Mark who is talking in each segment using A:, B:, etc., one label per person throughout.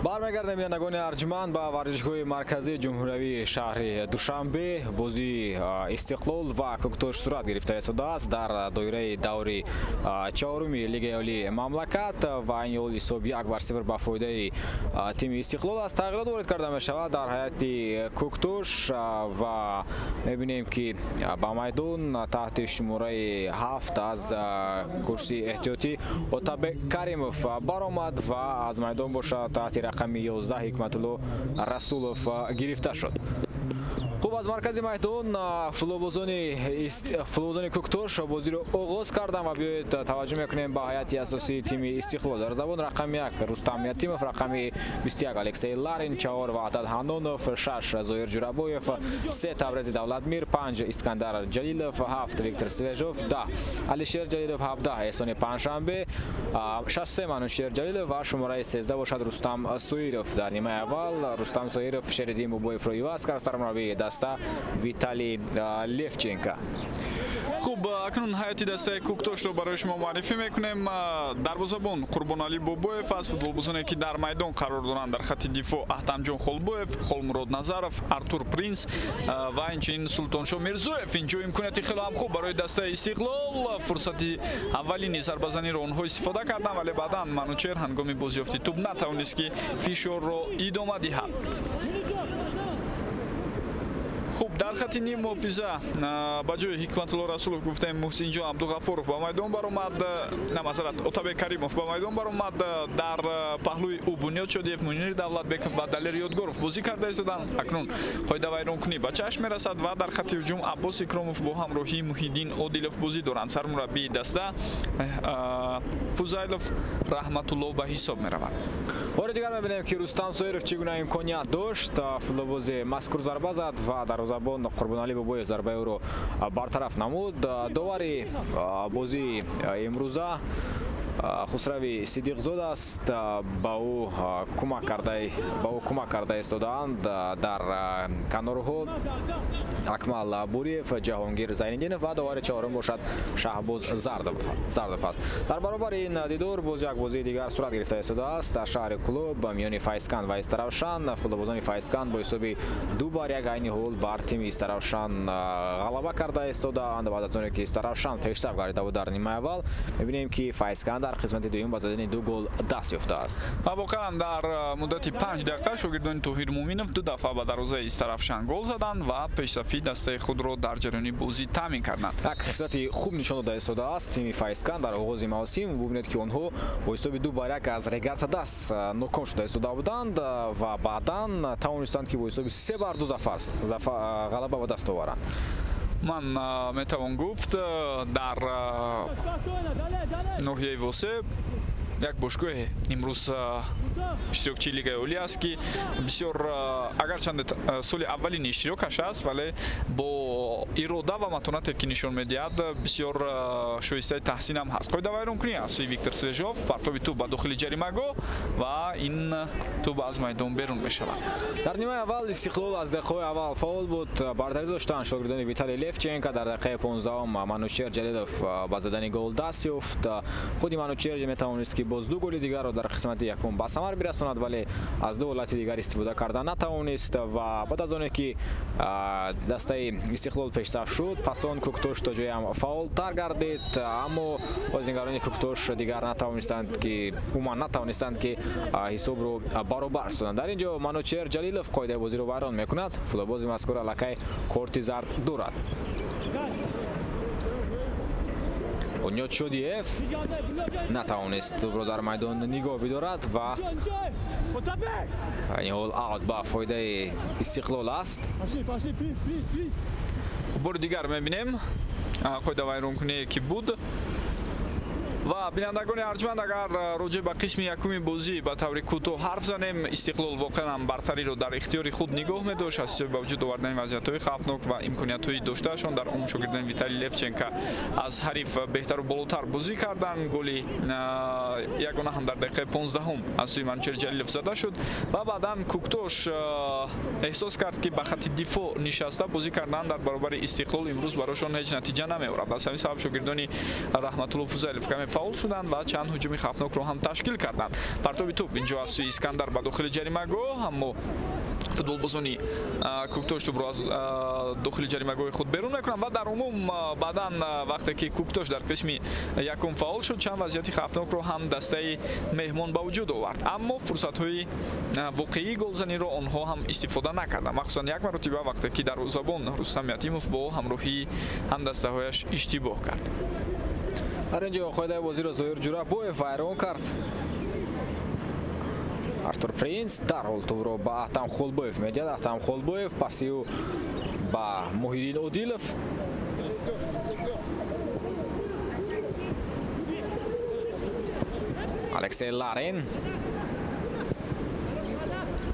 A: Бармегардем бинандагони арҷманд ба варзишгоҳи марказии ҷумҳуриявии шаҳри Душанбе. Бозии Истиқлол ва Кӯктош сурат гирифта истодааст дар доираи даври чаҳоруми Лигаи олии мамлакат ва айни ҳол ҳисоб 1-0 ба фоидаи тими Истиқлол аст. Тағйирот ворид карда мешавад дар ҳайати Кӯктош ва мебинем, ки ба майдон таҳти шумораи 7 аз курсии эҳтиётӣ Отабек Каримов баромад ва аз майдон бошад таҳти рақами 11 Ҳикматулло Расулов гирифта шуд. Хуб, аз маркази майдон футболбозони Кӯктош бозиро оғоз карданд ва биёед таваҷҷӯҳ мекунем ба ҳайати асосии тими Истиқлол. Дар забон рақами 1 Рустам Ятимов, рақами 21 Алексей Ларин, 4 Ваҳдат Ҳаннонов, 6 Зоир Ҷурабоев, 3 Табрези Давлатмир, 5 Искандар Ҷалилов, 7 Виктор Свежов, 10 Алишер Ҷалилов, 17 Эҳсони Панҷшанбе, 63 Манучер Ҷалилов ва шумораи 13 бошад Рустам Соиров. Дар нимаи аввал Рустам Соиров Шериддин Бобоевро иваз кард сармураббии даста Виталий Левченко.
B: Хуб, акнун ҳайати дастаи Кӯктошро барои шумо муаррифӣ мекунем. Дарвозабон Қурбоналӣ Бобоев аст. Футболбозоне ки дар майдон қарор доранд дар хати дифоъ Аҳтамҷон Холбоев, Холмурод Назаров, Артур Принс ва инчунин Султоншо Мирзоев. Инҷо имконияти хеле ҳам хуб барои дастаи Истиқлол. Фурсати аввалини зарбазаниро онҳо истифода карданд, вале баъдан Манучер ҳангоми бозиёфти тӯб натавонист, ки фишорро идома диҳад. Хуб, дар хати ним муҳофиза ба ҷои Ҳикматулло Расулов гуфтаем Муҳсинҷон Абдуғафуров ба майдон баромад, на, масалан, Отабек Каримов ба майдон баромад. Дар паҳлӯи ӯ Бунёд Шодиев, Мунир Давлатбеков ва Далер Ёдгоров бозӣ карда истоданд. Акнун қоидавайронкунӣ ба чашм мерасад ва дар хати ҳуҷум Аббос Икромов бо ҳамроҳии Муҳиддин Одилов бозӣ доранд. Сармураббии даста Фузайлов Раҳматулло ба ҳисоб меравад.
A: Бори дигар мебинем, ки Рустам Соиров чӣ гуна имконият дошт. Футболбози мазкур зарба зад ва дарвозабон Қурбоналӣ Бобоев зарбаи ӯро бартараф намуд. Довари бозии имрӯза Хусрави Сидиқзод аст. Ба ӯ кӯмак карда истодаанд дар канорҳо Акмал Буриев, Ҷаҳонгир Зайниддинов ва довари чаҳорум бошад Шаҳбоз Зардов аст. Дар баробари ин дидор боз як бозии дигар сурат гирифта истодааст дар шаҳри Кӯлоб миёни Файзканд ва Истаравшан. Футболбозони Файзканд бо ҳисоби 2-1 айни ҳол бар тими Истаравшан ғалаба карда истодаанд. Баъд аз оне ки Истаравшан пешсаф гардида буд дар нимаи аввал, мебинем, ки Файзканд дар қисмати дуюм ба задани 2 гол даст ёфтааст.
B: Ва воқеан дар муддати 5 дақиқа шогирдони Тоҳир Муъминов 2 дафъа ба дарвозаи Истаравшан гол заданд ва пешсафии дастаи худро дар ҷараёни бозӣ таъмин карданд.
A: Як хислати хуб нишон дода истодааст тими Файзканд дар оғози мавсим. Бубинед, ки онҳо бо ҳисоби 2-1 аз Регарта даст ноком шуда истода буданд ва баъдан тавонистанд, ки бо ҳисоби 3-2 ғалаба ба даст оваранд.
B: Ман метавон гуфт, дар ноҳияи Восе як бошгоҳе имрӯз иштирокчии Лигаи олӣ аст, ки бисёр, агарчанде соли аввалини иштирокаш аст, вале бо ирода ва матонате, ки нишон медиҳад, бисёр шоистаи таҳсинам ҳаст. Қоидавайронкунӣ аз сӯи Виктор Свежов, партоби тӯб ба дохили ҷаримагоҳ ва ин тӯб аз майдон берун мешавад.
A: Дар нимаи аввал Истиқлол аз дақиқаҳои аввал фаъол буд. Бартарӣ доштанд шогирдони Виталий Левченко. Дар дақиқаи 15 Манучер Ҷалилов ба задани гол даст ёфт. Худи Манучер метавонист, ки боз 2 голи дигарро дар қисмати якум ба самар бирасонад, вале аз 2 ҳолати дигар истифода карда натавонист ва баъд аз оне ки дастаи Истиқлол пешсаф шуд, пас он Кӯктош то ҷоям фаъолтар гардид, аммо бозигарони Кӯктош дигар натавонистанд, ки умуман натавонистанд, ки ҳисобро баробар созанд. Дар ин ҷо Манучер Ҷалилов қоидаи бозиро вайрон мекунад. Футболбози мазкур аллакай корти зард дорад. Бунёд Шодиев натавонист тӯбро дар майдон нигоҳ бидорад ва айни ҳол аут ба фоидаи Истиқлол аст.
B: Хуб, бори дигар мебинем қоидавайронкуние ки буд. Ва бинандагони арҷманд, агар роҷеъ ба қисми якуми бозӣ ба таври кӯтоҳ ҳарф занем, Истиқлол воқеан бартариро дар ихтиёри худ нигоҳ медошт аз ҳисоби ба вуҷуд овардани вазъиятҳои хавфнок ва имкониятҳои доштаашон. Дар он шогирдони Виталий Левченко аз ҳариф беҳтару болотар бозӣ карданд. Голи ягона ҳам дар дақиқаи 15 аз сӯи Манучер Ҷалилов зада шуд ва баъдан Кӯктош эҳсос кард, ки ба хати дифоъ нишаста бозӣ кардан дар баробари Истиқлол имрӯз барошон ҳеҷ натиҷа намеорад. Аз ҳамин сабаб шогирдони Раҳматулло Фузайлов каме фаъол шуданд ва чанд ҳуҷуми хавфнокро ҳам ташкил карданд. Партоби тӯб инҷо аз сӯи Искандар ба дохили ҷаримагоҳ, аммо футболбозони Куктош тӯбро аз дохили ҷаримагоҳи худ берун мекунанд ва дар умум баъдан вақте ки Куктош дар қисми якум фаъол шуд, чанд вазъияти хавфнокро ҳам дастаи меҳмон ба вуҷуд овард, аммо фурсатҳои воқеии голзаниро онҳо ҳам истифода накарданд. Махсусан як маротиба вақте ки дарвозабон Рустам Ятимов бо ҳамроҳии ҳамдастаҳояш иштибоҳ кард.
A: Дар ин ҷо қоидаи бозиро Зоир Ҷурабоев вайрон кард. Артур Принс дарҳол тӯбро ба Аҳтам Холбоев медиҳад. Аҳтам Холбоев паси ӯ ба Муҳиддин Одилов. Алексей Ларин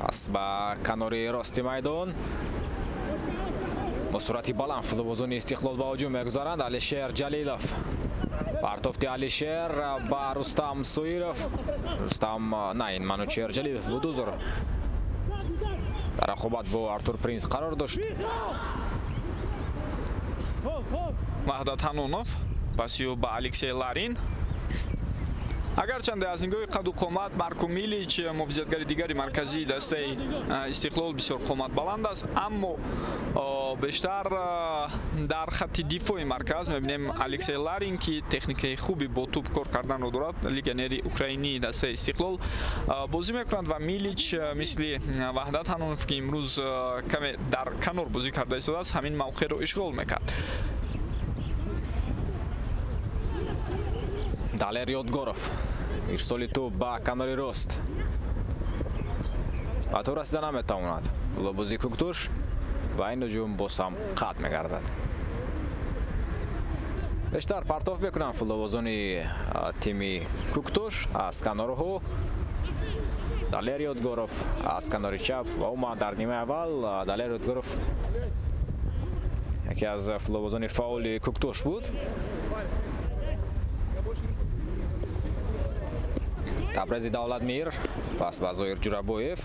A: пас ба канори рости майдон. Бо суръати баланд футболбозони Истиқлол ба ҳуҷум мегузаранд. Алишер Ҷалилов, партофти Алишер ба Рустам Соиров. Рустам на, ин Манучер Ҷалилов буд, узр. Дар рақобат бо Артур Принс қарор дошт.
B: Ваҳдат Ҳанонов паси ӯ ба Алексей Ларин. Агарчанде аз нигоҳи қаду қомат Марко Милич, муҳофизатгари дигари марказии дастаи Истиқлол, бисёр қомат баланд аст, аммо бештар дар хатти дифои марказ мебинем Алексей Ларин, ки техникаи хуби бо тӯб кор карданро дорад, легионери украинии дастаи Истиқлол бозӣ мекунад ва Милич мисли Ваҳдат Ҳанонов, ки имрӯз каме дар канор бозӣ карда истодааст, ҳамин мавқеъро ишғол мекард.
A: Далер Ёдгоров, ирсоли тӯб ба канори рост, ба тӯб расида наметавонад. Футболбози Куктош ва ин ҳуҷум боз ҳам қатъ мегардад. Бештар партоф мекунанд футболбозони тими Куктош аз канорҳо. Далер Ёдгоров аз канори чап ва умуман дар нимаи аввал Далер Ёдгоров яке аз футболбозони фаъоли Куктош буд. Табрези Давлатмир пас ба Зоир Ҷурабоев.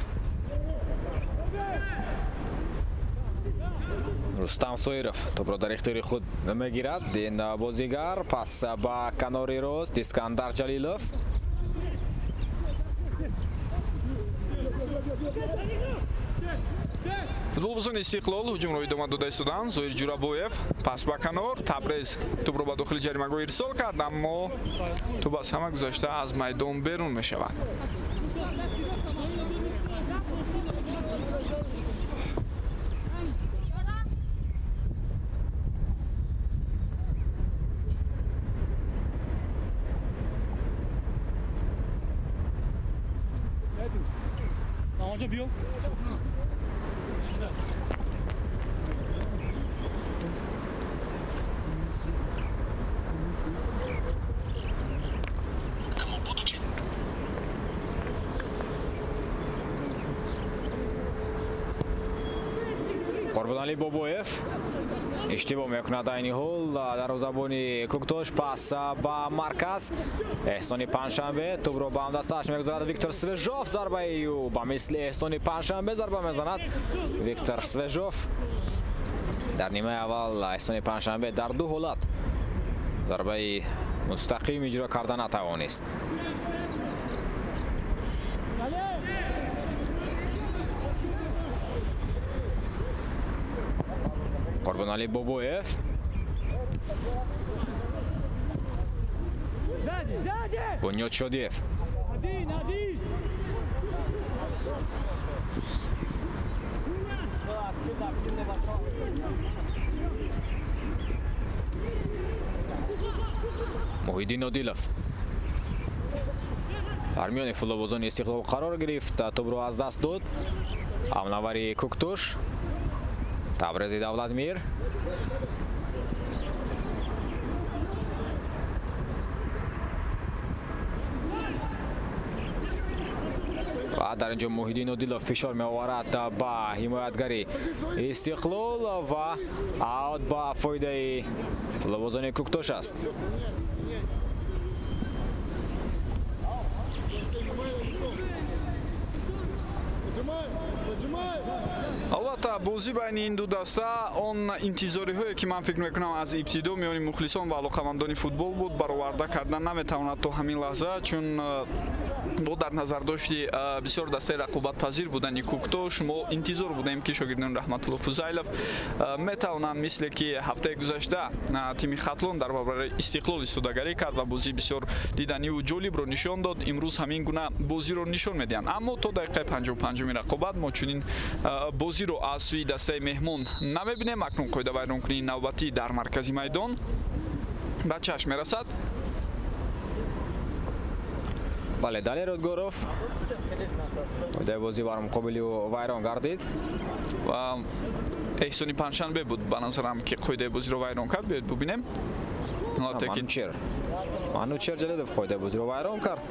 A: Рустам Соиров тӯбро дар ихтиёри худ мегирад. Ин бозигар пас ба канори рост Искандар Ҷалилов.
B: Футболбозони Истиқлол ҳуҷумро идома дода истоданд. Зоир Ҷурабоев пас ба канор, Табрез тӯбро ба дохили ҷаримагоҳ ирсол кард, аммо тӯб аз ҳама гузашта аз майдон берун мешавад.
A: Қурбоналӣ Бобоев иштибоҳ мекунад айни ҳол дарвозабони Куктош. Пас ба марказ Эҳсони Панҷшанбе тӯбро ба ҳамдастааш мегузарад. Виктор Свежов, зарбаи ӯ ба мисли Эҳсони Панҷшанбе зарба мезанад. Виктор Свежов дар нимаи аввал Эҳсони Панҷшанбе дар ду ҳолат зарбаи мустақим иҷро карда натавонист. Қурбоналӣ Бобоев Бунёд Шодиев. Муҳиддин Одилов дар миёни футболбозони Истиқлол қарор гирифт, тӯбро аз даст дод. Ҳамнавари Куктош Табрези Давлатмир. Ва дар инҷо Муҳиддин Одилов фишор меоварад ба ҳимоятгари Истиқлол ва аут ба фоидаи футболбозони Куктош аст.
B: Албатта, Бозӣ байни ин ду даста он интизориҳое ки ман фикр мекунам аз ибтидо миёни мухлисон ва алоқамандони футбол буд, бароварда кардан наметавонад то ҳамин лаҳза, чун бо дар назардошти бисёр дастаи рақобатпазир будани Куктош мо интизор будем ки шогирдони Раҳматулло Фузайлов метавонанд, мисле ки ҳафтаи гузашта тими Хатлон дар баробари Истиқлол истодагарӣ кард ва бозии бисёр диданиву ҷолибро нишон дод, имрӯз ҳамин гуна бозиро нишон медиҳанд. Аммо то дақиқаи 55-уми рақобат мо чунин бозиро аз сӯи дастаи меҳмон намебинем. Акнун қоидавайронкунии навбатӣ дар маркази майдон ба чашм мерасад.
A: Бале, Далер Ёдгоров қоидаи бозӣ бар муқобили ӯ вайрон гардид
B: ва эҳсони панҷшанбе буд ба назарам ки қоидаи бозиро вайрон кард. Биёед бубинем.
A: Манучер Ҷалилов қоидаи бозиро вайрон кард.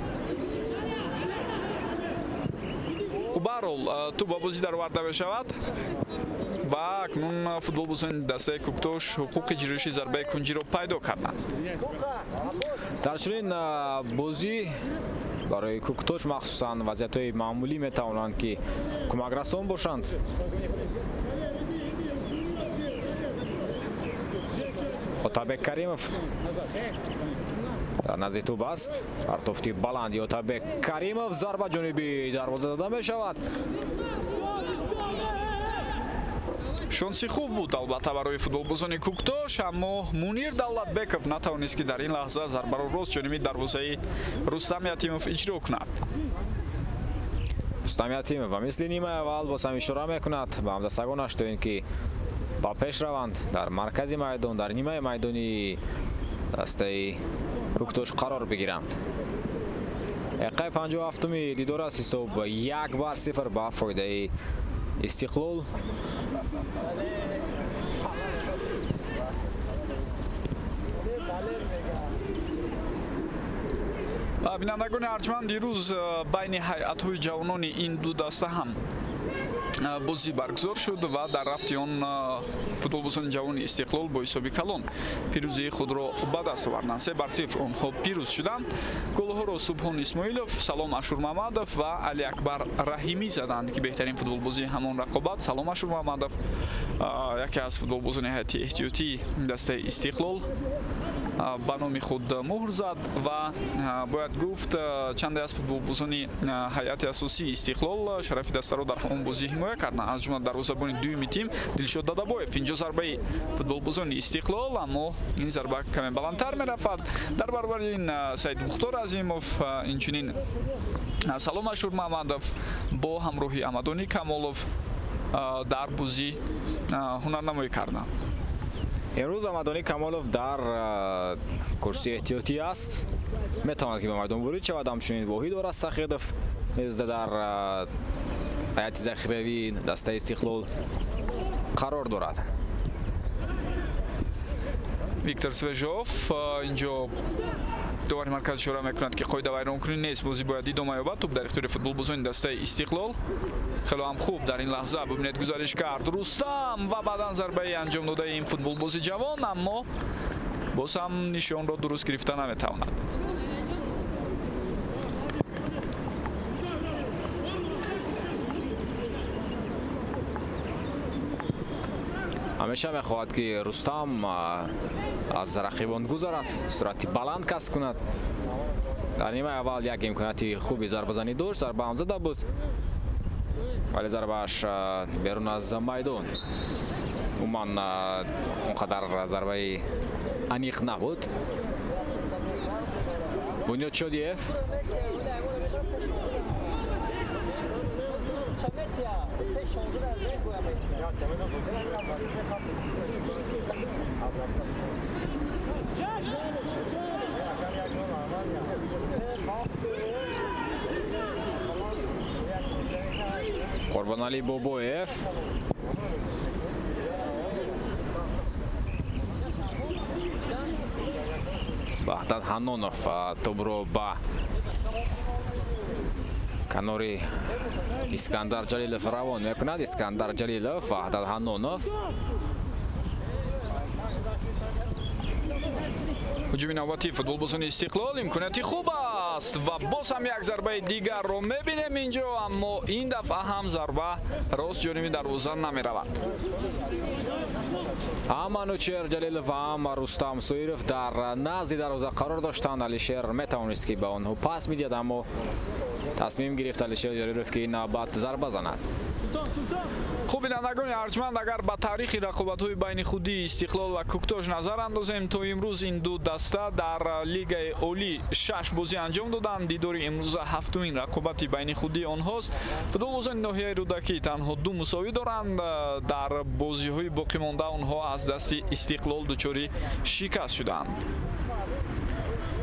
B: Хуб, баҳрҳол тӯб ба бозӣ дароварда мешавад ва акнун футболбозони дастаи Куктош ҳуқуқи ҷириши зарбаи кунҷиро пайдо карданд.
A: Дар чунин бозӣ барои Куктош махсусан вазъиятҳои маъмулӣ метавонанд ки кӯмакрасон бошанд. Отабек Каримов дар назди тӯб аст. Партофти баланди Отабек Каримов, зарба ҷониби дарвоза дода мешавад.
B: Шонси хуб буд албатта барои футболбозони Куктош, аммо Мунир Давлатбеков натавонист ки дар ин лаҳза зарбаро рост ҷониби дарвозаи Рустам Ятимов иҷро кунад.
A: Рустам Ятимов ба мисли нимаи аввал боз ҳам ишора мекунад ба ҳамдастагонаш то ин ки ба пеш раванд. Дар маркази майдон, дар нимаи майдони дастаи Куктош қарор бигиранд. Дақиқаи 57-уми дидор аст, ҳисоб 1-0 ба фоидаи Истиқлол.
B: Бинандагони арҷманд, дирӯз байни ҳайатҳои ҷавонони ин ду даста ҳам бозӣ баргузор шуд ва дар рафти он футболбозони ҷавони Истиқлол бо ҳисоби калон пирӯзии худро ба даст оварданд. 3-0 онҳо пирӯз шуданд. Голҳоро Субҳон Исмоилов, Салом Ашурмамадов ва Алиакбар Раҳимӣ заданд, ки беҳтарин футболбозии ҳамон рақобат Салом Ашурмамадов, яке аз футболбозони ҳайати эҳтиётии дастаи Истиқлол, ба номи худ муҳр зад ва бояд гуфт чанде аз футболбозони ҳайати асосии Истиқлол шарафи дастаро дар ҳамон бозӣ ҳимоя карданд, аз ҷумла дарвозабони дуюми тим Дилшод Дадабоев. Инҷо зарбаи футболбозони Истиқлол, аммо ин зарба каме баландтар мерафт. Дар баробари ин Саид Мухтор Азимов, инчунин Салом Ашурмамадов бо ҳамроҳи Амадони Камолов дар бозӣ ҳунарнамоӣ карданд.
A: Имрӯз Амадони Камолов дар курсии эҳтиётӣ аст, метавонад ки ба майдон ворид шавад. Ҳамчунин Воҳид Орастахедов низ дар ҳайати захиравии дастаи Истиқлол қарор дорад.
B: Виктор Свежов инҷо довари марказ ишора мекунад ки қоида вайронкунӣ нест, бозӣ бояд идома ёбад. Тӯб дар ихтиёри футболбозони дастаи Истиқлол. Хело ҳам хуб дар ин лаҳза бубинед гузариш кард Рустам ва баъдан зарбаи анҷом додаи ин футболбози ҷавон, аммо боз ҳам нишонро дуруст гирифта наметавонад.
A: Ҳамеша мехоҳад ки Рустам аз рақибон гузарад, суръати баланд касб кунад. Дар нимаи аввал як имконияти хуби зарбазанӣ дошт, зарба ҳам зада буд, вале зарбааш берун аз майдон. Умуман он қадар зарбаи аниқ набуд. Бунёд Шодиев Қурбоналӣ Бобоев Ваҳдат Ҳаннонов тӯбро ба канори Искандар Ҷалилов равон мекунад. Искандар Ҷалилов, Ваҳдат Ҳаннонов.
B: Ҳуҷуми навбатии футболбозони Истиқлол имконияти хуб аст ва боз ҳам як зарбаи дигарро мебинем инҷо, аммо ин дафъа ҳам зарба рост ҷониби дарвоза намеравад.
A: Ҳам Манучер Ҷалилов ва ҳам Рустам Соиров дар назди дарвоза қарор доштанд. Алишер метавонист, ки ба онҳо пас медиҳад, аммо тасмим гирифт Алишер Ҷалилов, ки ин навбат зарба занад.
B: Хуб, бинандагони арҷманд, агар ба таърихи рақобатҳои байни худии Истиқлол ва Куктош назар андозем, то имрӯз ин ду даста дар Лигаи Олӣ 6 бозӣ анҷом доданд. Дидори имрӯза ҳафтумин рақобати байни худии онҳост. Футболбозони ноҳияи Рӯдакӣ танҳо 2 мусовӣ доранд. Дар бозиҳои боқимонда онҳо аз дасти Истиқлол дучори шикаст шуданд.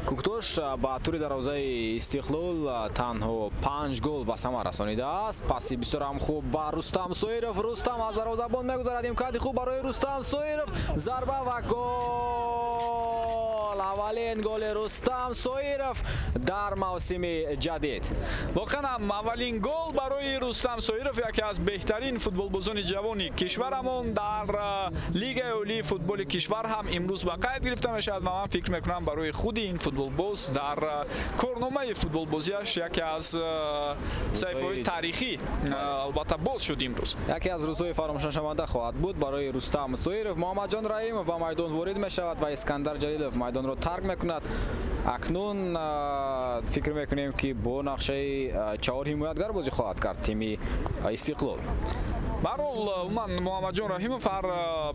A: Куктош ба тури дарвозаи Истиқлол танҳо 5 гол ба самар расонидааст. Паси бисёр ҳам хуб ба Рустам Соиров. Рустам аз дарвозабон мегузарад. Имкони хуб барои Рустам Соиров. Зарба ва гол! Аввалин голи Рустам Соиров дар мавсими ҷадид.
B: Воқеан ҳам аввалин гол барои Рустам Соиров, яке аз беҳтарин футболбозони ҷавони кишварамон дар Лигаи Олии футболи кишвар ҳам имрӯз ба қайд гирифта мешавад ва ман фикр мекунам, барои худи ин футболбоз дар корномаи футболбозиаш яке аз саҳифаҳои таърихӣ албатта боз шуд имрӯз.
A: Яке аз рӯзҳои фаромӯшнашаванда хоҳад буд барои Рустам Соиров. Муҳаммадҷон Раҳимов ба майдон ворид мешавад ва Искандар Ҷалилов майдонро тарк мекунад. Акнун фикр мекунем, ки бо нақшаи 4 ҳимоятгар бозӣ хоҳад кард тими Истиқлол.
B: Баҳрҳол, умуман Муҳаммадҷон Раҳимов ҳар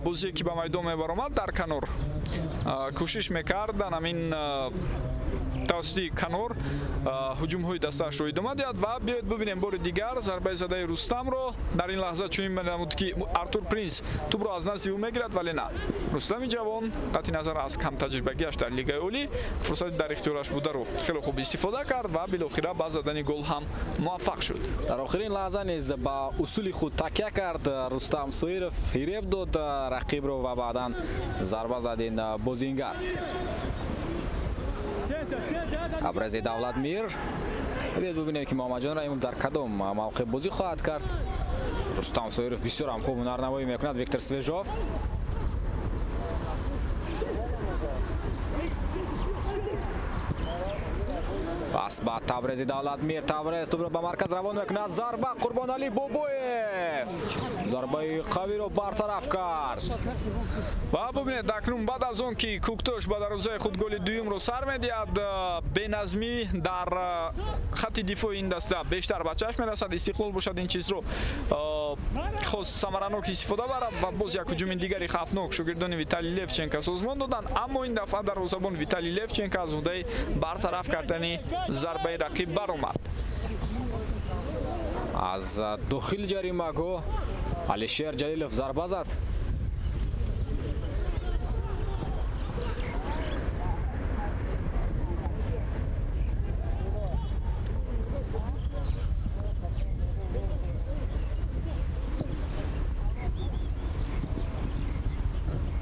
B: бозие ки ба майдон мебаромад, дар канор кӯшиш мекард ҳамин тавассути канор ҳуҷумҳои дастаашро идома диҳад. Ва биёед бибинем бори дигар зарбаи задаи Рустамро. Дар ин лаҳза чунин менамуд, ки Артур Принс тӯбро аз назди ӯ мегирад, вале на. Рустами ҷавон қатъи назар аз камтаҷрибагиаш дар Лигаи Олӣ фурсати дар ихтиёраш бударо хеле хуб истифода кард ва билохира ба задани гол ҳам муваффақ шуд.
A: Дар охирин лаҳза низ ба усули худ такя кард Рустам Соиров, фиреб дод рақибро ва баъдан зарба зад ин бозингар. Табрези Давлатмир. Биёед бибинем, ки Муҳаммадҷон Раҳимов дар кадом мавқеъ бозӣ хоҳад кард. Рустам Соиров бисёр ҳам хуб ҳунарнамоӣ мекунад. Виктор Свежов. Пас ба Табрези Давлатмир. Табрез тӯбро ба марказ равон мекунад. Зарба, Қурбоналӣ Бобоев зарбаи қавиро бартараф кард.
B: Ва бубинед, акнун баъд аз он ки Куктош ба дарвозаи худ голи дуюмро сар медиҳад, беназмӣ дар хатти дифои ин даста бештар ба чашм мерасад. Истиқлол бошад ин чизро хост самаранок истифода барад ва боз як ҳуҷуми дигари хавфнок шогирдони Виталий Левченко созмон доданд, аммо ин дафъа дарвозабон Виталий Левченко аз уҳдаи бартараф кардани зарбаи рақиб баромад.
A: Аз дохили ҷаримагоҳ Алишер Ҷалилов зарба зад.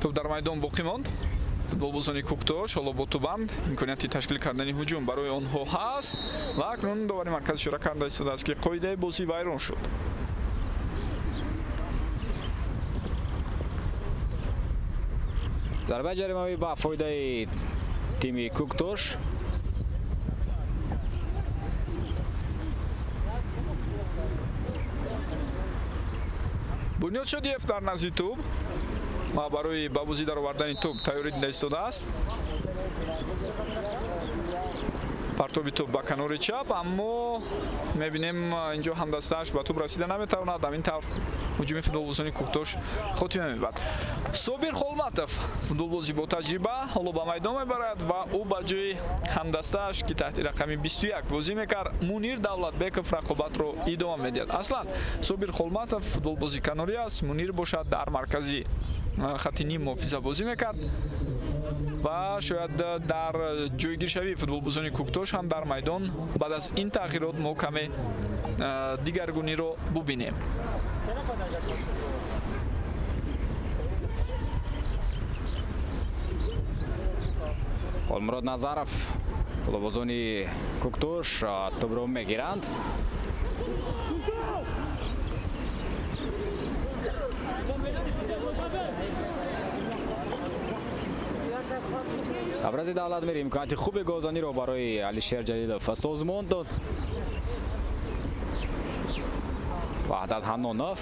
B: Тӯб дар майдон боқӣ монд. Футболбозони Куктош ҳоло бо тӯбанд, имконияти ташкил кардани ҳуҷум барои онҳо ҳаст ва акнун довари марказ ишора карда истодааст, ки қоидаи бозӣ вайрон шуд.
A: Зарбаи ҷаримавӣ ба фоидаи тими Куктош.
B: Бунёд Шодиев дар назди тӯб ва барои ба бозӣ даровардани тӯб тайёрӣ дида истодааст. Партоби тӯб ба канори чап, аммо мебинем инҷо ҳамдастааш ба тӯб расида наметавонад. Ҳамин тавр ҳуҷуми футболбозони Куктош хотима мебарад. Собир Холматов, футболбози бо таҷриба, ҳоло ба майдон мебарад ва ӯ ба ҷои ҳамдастааш, ки таҳти рақами 21 бозӣ мекард, Мунир Давлатбеков рақобатро идома медиҳад. Аслан Собир Холматов футболбози канорӣ аст, Мунир бошад дар маркази хатти ним муҳофиза бозӣ мекард ва шояд дар ҷойгиршавии футболбозони Куктош ҳам дар майдон баъд аз ин тағйирот мо каме дигаргуниро бубинем.
A: Холмурод Назаров, футболбозони Куктош тӯбро мегиранд. Табрези Давлатмир имконияти хуби голзаниро барои Алишер Ҷалилов созмон дод. Ваҳдат Ҳаннонов.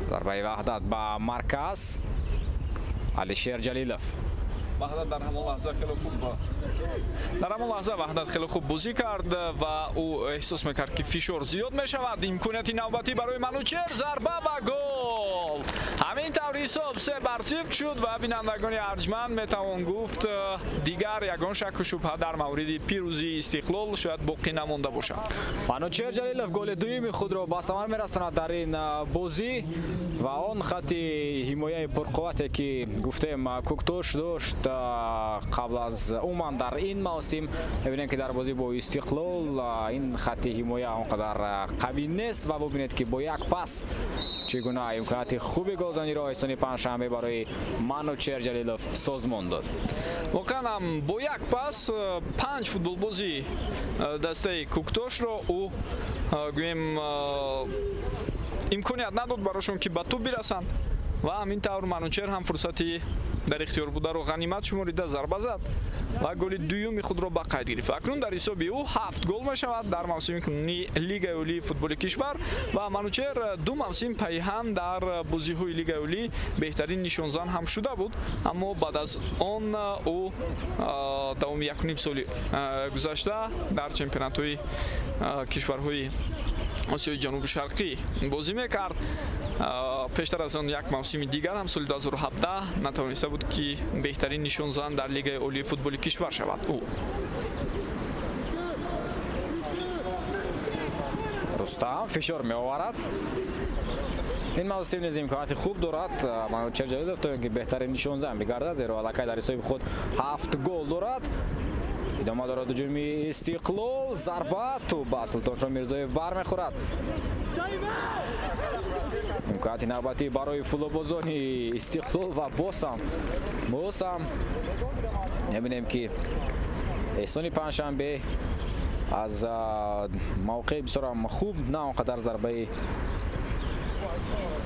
A: Зарбаи Ваҳдат ба марказ. Алишер Ҷалилов.
B: Ваҳдат дар ҳамон лаҳза хеле хуб дар ҳамон лаҳза Ваҳдат хеле хуб бозӣ кард ва ӯ эҳсос мекард, ки фишор зиёд мешавад. Имконияти навбатӣ барои Манучер, зарба ва гол. Ҳамин тавр ҳисоб 3-0 шуд ва бинандагони арҷманд, метавон гуфт, дигар ягон шакку шубҳа дар мавриди пирӯзии Истиқлол шояд боқӣ намонда бошад.
A: Манучер Ҷалилов голи дуюми худро ба самар мерасонад дар ин бозӣ ва он хати ҳимояи пурқуввате, ки гуфтем Куктош дошт қабл аз умуман дар ин мавсим, мебинем, ки дар бозӣ бо Истиқлол ин хати ҳимоя он қадар қавӣ нест ва бубинед, ки бо як пас чӣ гуна имконияти хуби голзаниро Эҳсони Панҷшанбе барои Манучер Ҷалилов созмон дод.
B: Воқеан ҳам бо як пас 5 футболбози дастаи Куктошро ӯ, гӯем, имконият надод барошон, ки ба тӯб бирасанд ва ҳамин тавр Манучер ҳам фурсати дар ихтиёр бударо ғанимат шуморида зарба зад ва голи дуюми худро ба қайд гирифт. Акнун дар ҳисоби ӯ 7 гол мешавад дар мавсими кунунии Лигаи Олии футболи кишвар ва Манучер 2 мавсим пайҳам дар бозиҳои Лигаи Олӣ беҳтарин нишонзан ҳам шуда буд, аммо баъд аз он ӯ давоми 1,5 соли гузашта дар чемпионатҳои кишварҳои Осиёи Ҷанубу Шарқӣ бозӣ мекард. Пештар аз он як мавсими дигар ҳам соли 2017 натавониста буд, ки беҳтарин нишонзан дар Лигаи Олии футболи кишвар шавад. Ӯ
A: Рустам фишор меоварад. Ин мавсим низ имконияти хуб дорад Манучер Ҷалилов, то ин ки беҳтарин нишонзан бигардад, зеро аллакай дар ҳисоби худ 7 гол дорад. Идома дорад ҳуҷуми Истиқлол. Зарба, тӯб ба Султоншо Мирзоев бармехӯрад. Имконияти навбатӣ барои футболбозони Истиқлол ва босам мебинем, ки Эҳсони Панҷшанбе аз мавқеи бисёрам хуб на он қадар зарбаи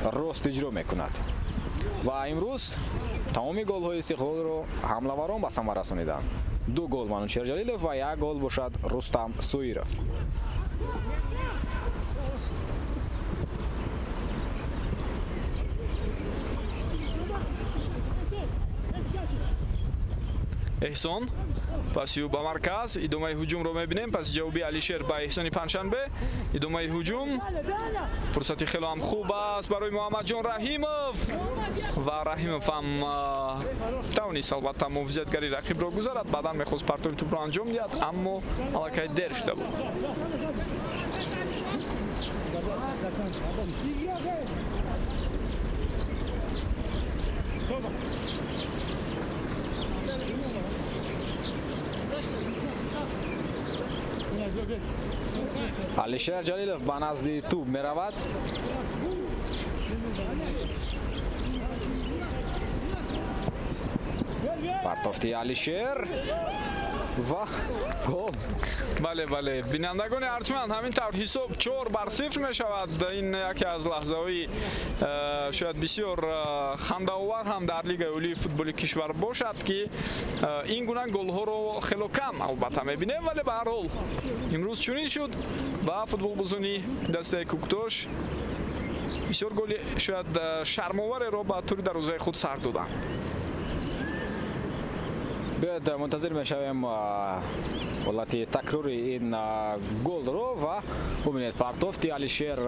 A: рост иҷро мекунад ва имрӯз тамоми голҳои Истиқлолро ҳамлаварон ба самар расониданд. 2 гол Манучер Ҷалилов ва 1 гол бошад Рустам Суиров.
B: Эҳсон паси ӯ ба марказ, идомаи ҳуҷумро мебинем. Паси ҷавоби Алишер ба Эҳсони Панҷшанбе, идомаи ҳуҷум, фурсати хеле ҳам хуб аст барои Муҳаммадҷон Раҳимов ва Раҳимов ҳам тавонист албатта муҳофизатгари рақибро гузарад, баъдан мехост партови тӯбро анҷом диҳад, аммо аллакай дер шуда буд.
A: Алишер Ҷалилов ба назди тӯб меравад. Партофти Алишер ва гол.
B: Бале, бале, бинандагони арҷманд, ҳамин тавр ҳисоб 4-0 мешавад. Ин яке аз лаҳзаҳои шояд бисёр хандаовар ҳам дар Лигаи Олии футболи кишвар бошад, ки ин гуна голҳоро хело кам албатта мебинем, вале ба ҳар ҳол имрӯз чунин шуд ва футболбозони дастаи Куктош бисёр голи шояд шармовареро ба тури дарвозаи худ сар доданд.
A: Биёед мунтазир мешавем ҳолати такрори ин голро ва бубинед партофти Алишер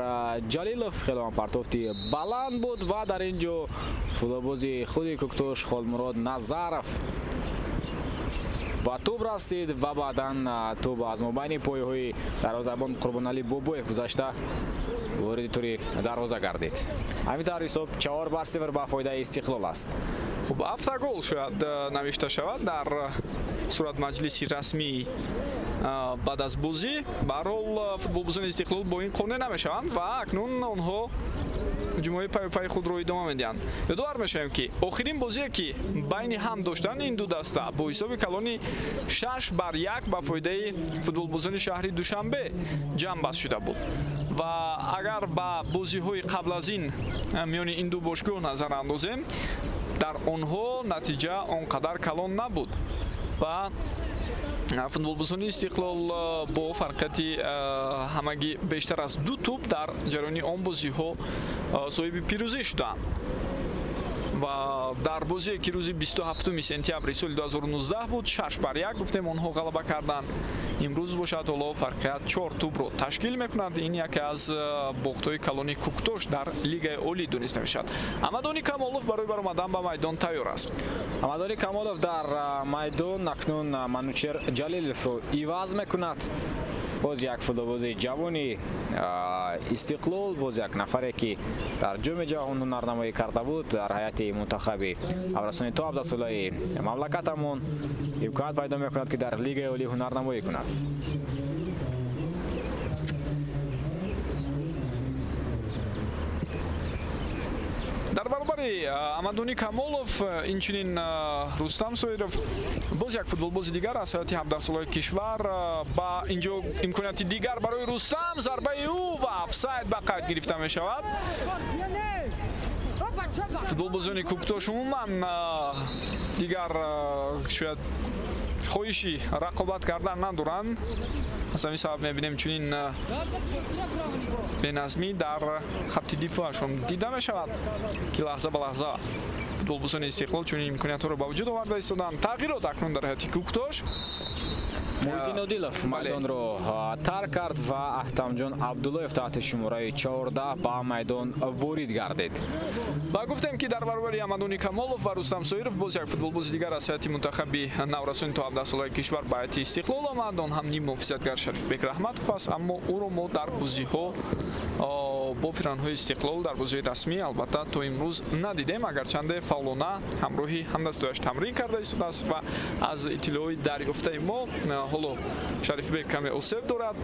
A: Ҷалилов хеле ҳам партофти баланд буд ва дар ин ҷо футболбози худи Куктош Холмурод Назаров ба тӯб расид ва баъдан тӯб аз мобайни пойҳои дарвозабон Қурбоналӣ Бобоев гузашта вориди тури дарвоза гардид. Ҳамин тавр ҳисоб 4-0 ба фоидаи Истиқлол аст.
B: Хуб, автогол шояд навишта шавад дар суратмаҷлиси расмии Баъд аз бозӣ ба ҳар ҳол футболбозони Истиқлол бо ин қонеъ намешаванд ва акнун онҳо ҳуҷумҳои паюпайи худро идома медиҳанд. Ёдовар мешавем, ки охирин бозие, ки байни ҳам доштанд ин ду даста, бо ҳисоби калони 6-1 ба фоидаи футболбозони шаҳри Душанбе ҷамъбаст шуда буд. Ва агар ба бозиҳои қабл аз ин миёни ин ду бошгоҳ назар андозем, дар онҳо натиҷа он қадар калон набуд ва футболбозони Истиқлол бо фарқияти ҳамагӣ бештар аз 2 тӯб дар ҷараёни он бозиҳо соҳиби пирӯзӣ шуданд. Ва дар бозие, ки рӯзи 27 сентябри соли 2019 буд, 6-1 гуфтем онҳо ғалаба карданд. Имрӯз бошад ҳоло фарқият 4 тӯбро ташкил мекунад. Ин яке аз бохтҳои калони Куктош дар Лигаи Олӣ дониста мешавад. Амадони Камолов барои баромадан ба майдон тайёр аст.
A: Амадони Камолов дар майдон акнун Манучер Ҷалиловро иваз мекунад. Боз як футболбози ҷавони Истиқлол, боз як нафаре, ки дар ҷоми ҷаҳон ҳунарнамоӣ карда буд дар ҳайати мунтахаби аврасони то 17 солаи мамлакатамон, имконият пайдо мекунад, ки дар Лигаи Олӣ ҳунарнамоӣ кунад.
B: Дар баробари Амадони Камолов инчунин Рустам Соиров, боз як футболбози дигар аз ҳайати 17-солаи кишвар. Ба инҷо имконияти дигар барои Рустам, зарбаи ӯ ва офсайд ба қайд гирифта мешавад. Футболбозони Куктош умуман дигар шояд хоҳиши рақобат кардан надоранд. Аз ҳамин сабаб мебинем чунин беназмӣ дар хатти дифоашон дида мешавад, ки лаҳза ба лаҳза футболбозони Истиқлол чунин имкониятҳоро ба вуҷуд оварда истоданд. Тағйирот акнун дар ҳайати Куктош.
A: Муҳиддин Одилов майдонро тарк кард ва Аҳтамҷон Абдуллоев таҳти шумораи 14 ба майдон ворид гардид.
B: Ва гуфтем, ки дар баробари Амадони Камолов ва Рустам Соиров боз як футболбози дигар аз ҳайати мунтахаби наврасони то 17 солаи кишвар ба ҳайати Истиқлол омад. Он ҳам ниммуҳофизатгар Шарифбек Раҳматов аст, аммо ӯро мо дар бозиҳо бо пиранҳои Истиқлол дар бозиҳои расмӣ албатта то имрӯз надидем, агарчанде фаъолона ҳамроҳи ҳамдастояш тамрин карда истодааст ва аз иттилоъи дарёфтаи мо ҳоло Шарифбек каме осеб дорад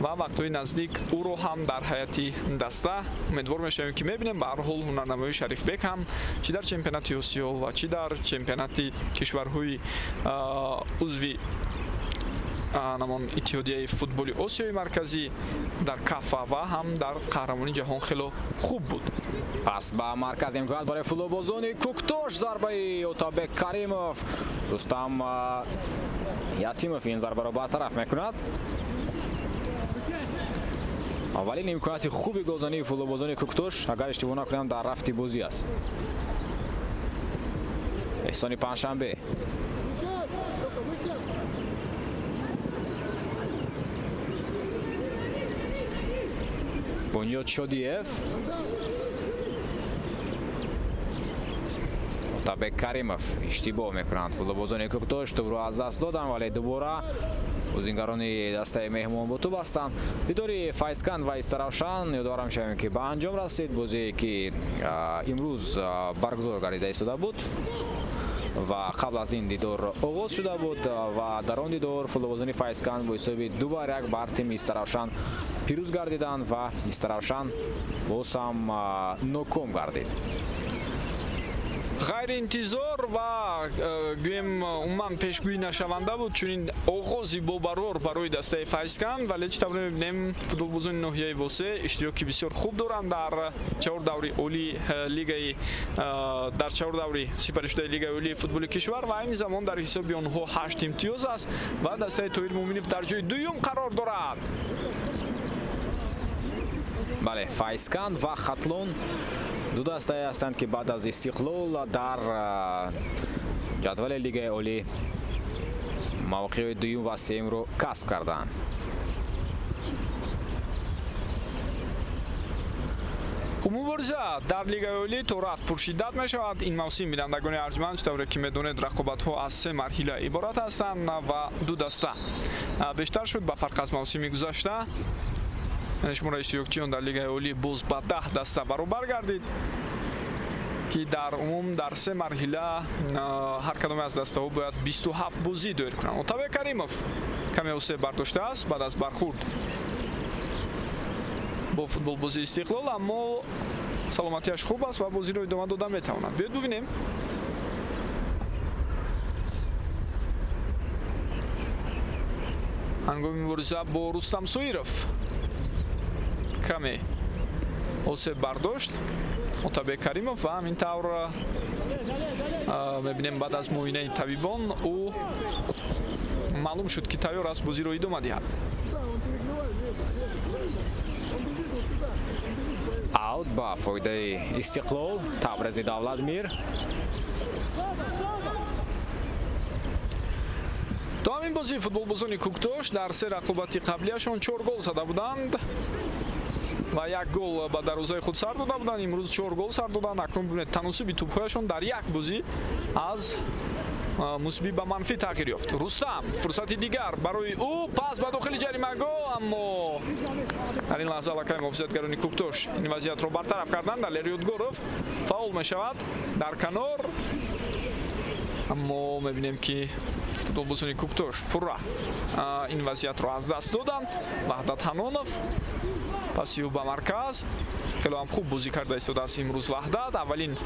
B: ва вақтҳои наздик ӯро ҳам дар ҳайати даста умедвор мешавем, ки мебинем. Ба ҳар ҳол ҳунарнамоии Шарифбек ҳам чӣ дар чемпионати Осиё ва чӣ дар чемпионати кишварҳои узви намон Иттиҳодияи футболи Осиёи Марказӣ дар Кафа ва ҳам дар қаҳрамонии ҷаҳон хело хуб буд.
A: Пас ба марказ имконият барои футболбозони Куктош, зарбаи Отабек Каримов. Рустам Ятимов ин зарбаро бартараф мекунад. Аввалин имконияти хуби голзании футболбозони Куктош, агар иштибоҳ накунам, дар рафти бозӣ аст. Эҳсони Панҷшанбе. Бунёд Шодиев. Отабек Каримов иштибоҳ мекунанд. Футболбозони Куктош тӯбро аз даст доданд, вале дубора бозингарони дастаи меҳмон бо тӯб ҳастанд. Дидори Файзканд ва Истаравшан ёдовар мешавем, ки ба анҷом расид. Бозие, ки имрӯз баргузор гардида истода буд ва қабл аз ин дидор оғоз шуда буд ва дар он дидор футболбозони Файзканд бо ҳисоби 2-1 бар тими Истаравшан пирӯз гардиданд ва Истаравшан боз ҳам ноком гардид.
B: Ғайриинтизор ва гӯем умуман пешгӯӣ нашаванда буд чунин оғози бобарор барои дастаи Файзканд, вале чӣ тавр мебинем футболбозони ноҳияи Восе иштироки бисёр хуб доранд дар чаҳор даври олии лигаи дар чаҳор даври сипаришудаи лигаи олии футболи кишвар ва айни замон дар ҳисоби онҳо 8 имтиёз аст ва дастаи Тоҳир Муъминов дар ҷои дуюм қарор дорад.
A: Бале, Файзканд ва Хатлон ду дастае ҳастанд, ки баъд аз Истиқлол дар ҷадвали Лигаи Олӣ мавқеъҳои дуюм ва сеюмро касб карданд.
B: Хуб, мубориза дар Лигаи Олӣ то рафт пуршиддат мешавад. Ин мавсим, бинандагони арҷманд, чӣ тавре ки медонед, рақобатҳо аз се марҳила иборат ҳастанд ва ду даста бештар шуд ба фарқ аз мавсими гузашта. Яъне шумораи иштирокчиён дар Лигаи Олӣ боз ба 10 даста баробар гардид, ки дар умум дар се марҳила ҳар кадоме аз дастаҳо бояд 27 бозӣ доир кунанд. Отабек Каримов Каме осеб бардоштааст баъд аз бархӯрд бо футболбози Истиқлол, аммо саломатиаш хуб аст ва бозиро идома дода метавонад. Биёед бубинем. Ҳангоми мубориза бо Рустам Соиров каме осеб бардошт Отабек Каримов ва ҳамин тавр мебинем баъд аз муоинаи табибон ӯ маълум шуд, ки тайёр аст бозиро идома диҳад.
A: Аут ба фоидаи Истиқлол, Табрези Давлатмир.
B: То ҳамин бозии футболбозони Куктош дар се рақобати қаблияшон 4 гол зада буданд ва 1 гол ба дарвозаи худ сар дода буданд. Имрӯз 4 гол сар доданд. Акнун бибинед, таносуби тӯбҳояшон дар як бозӣ аз мусбӣ ба манфӣ тағйир ёфт. Рустам фурсати дигар барои ӯ, пас ба дохили ҷаримагоҳ, аммо дар ин лаҳза аллакай муҳофизатгарони Куктош ин вазъиятро бартараф карданд. Далер Ёдгоров фаъол мешавад дар канор, аммо мебинем, ки футболбозони Куктош пурра ин вазъиятро аз даст доданд. Ваҳдат Ҳанонов паси ӯ ба марказ. Хеле ҳам хуб бозӣ карда истодааст имрӯз Ваҳдат. Аввалин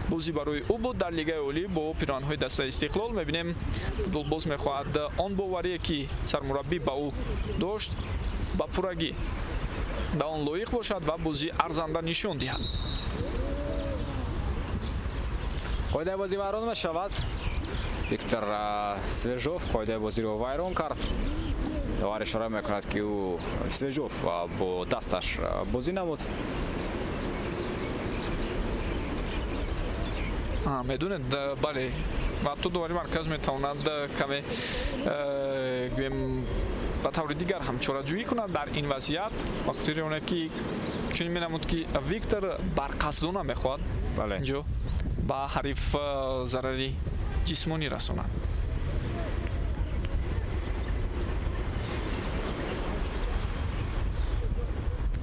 B: бозӣ барои ӯ буд дар Лигаи Олӣ бо пироҳанҳои дастаи Истиқлол. Мебинем футболбоз мехоҳад он боварие, ки сармураббӣ ба ӯ дошт, ба пуррагӣ ба он лоиқ бошад ва бозӣ арзанда нишон диҳад.
A: Қоидаи бозӣ вайрон мешавад. Виктор Свежов қоидаи бозиро вайрон кард. Довар ишора мекунад, ки ӯ Свежов бо дасташ бозӣ намуд.
B: Медонед, бале, ва ҳатто довари марказ метавонад каме гӯем ба таври дигар ҳам чораҷӯӣ кунад дар ин вазъият, ба хотири оне ки чунин менамуд, ки Виктор барқасдона мехоҳад инҷо ба ҳариф зарари ҷисмонӣ расонад.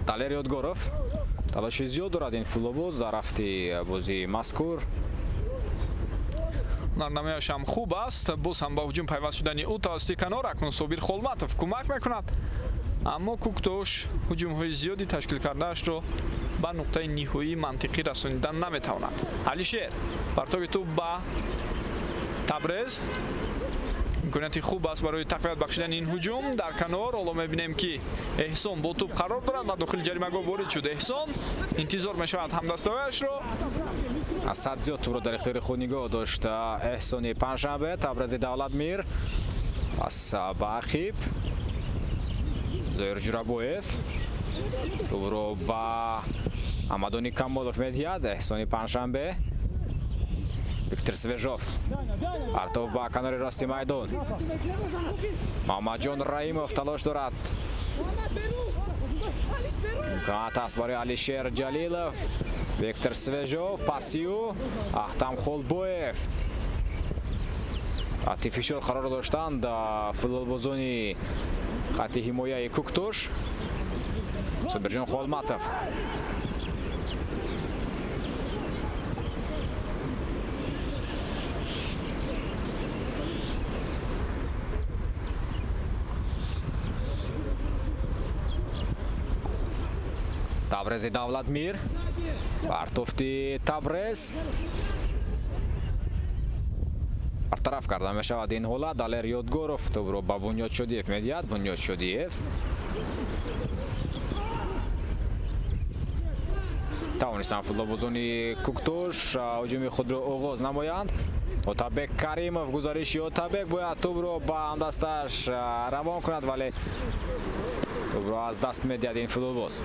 A: Далер Ёдгоров талоши зиёд дорад ин футболбоз дар рафти бозии мазкур.
B: Ҳунарнамояш ҳам хуб аст. Боз ҳам ба ҳуҷум пайваст шудани ӯ тавассути канор акнун Собир Холматов кӯмак мекунад, аммо Куктош ҳуҷумҳои зиёди ташкил кардаашро ба нуқтаи ниҳоии мантиқӣ расонидан наметавонад. Алишер партоби тӯб ба Табрез. Имконияти хуб аст барои тақвият бахшидани ин ҳуҷум дар канор. Ҳоло мебинем, ки Эҳсон бо тӯб қарор дорад ва дохили ҷаримагоҳ ворид шуд. Эҳсон интизор мешавад ҳамдастаҳояшро.
A: Аз сад зиёд тӯбро дар ихтиёри худ нигоҳ дошт Эҳсони Панҷшанбе. Табрези Давлатмир пас ба ақиб. Зоир Ҷурабоев тӯбро ба Амадони Камолов медиҳад. Эҳсони Панҷшанбе. Виктор Свежов партов ба канори рости майдон. Муҳаммадҷон Раимов талош дорад. Имконият аст барои Алишер Ҷалилов. Виктор Свежов паси ӯ Аҳтам Холбоев. Таҳти фишор қарор доштанд футболбозони хатти ҳимояи Куктош. Собирҷон Холматов. Табрези Давлатмир. Партофти Табрез. Бартараф карда мешавад ин ҳолат. Далер Ёдгоров тӯбро ба Бунёд Шодиев медиҳад. Бунёд Шодиев тавонистанд футболбозони Куктош ҳуҷуми худро оғоз намоянд. Отабек Каримов, гузариши Отабек, бояд тӯбро ба ҳамдасташ равон кунад, вале тӯбро аз даст медиҳад ин футболбоз.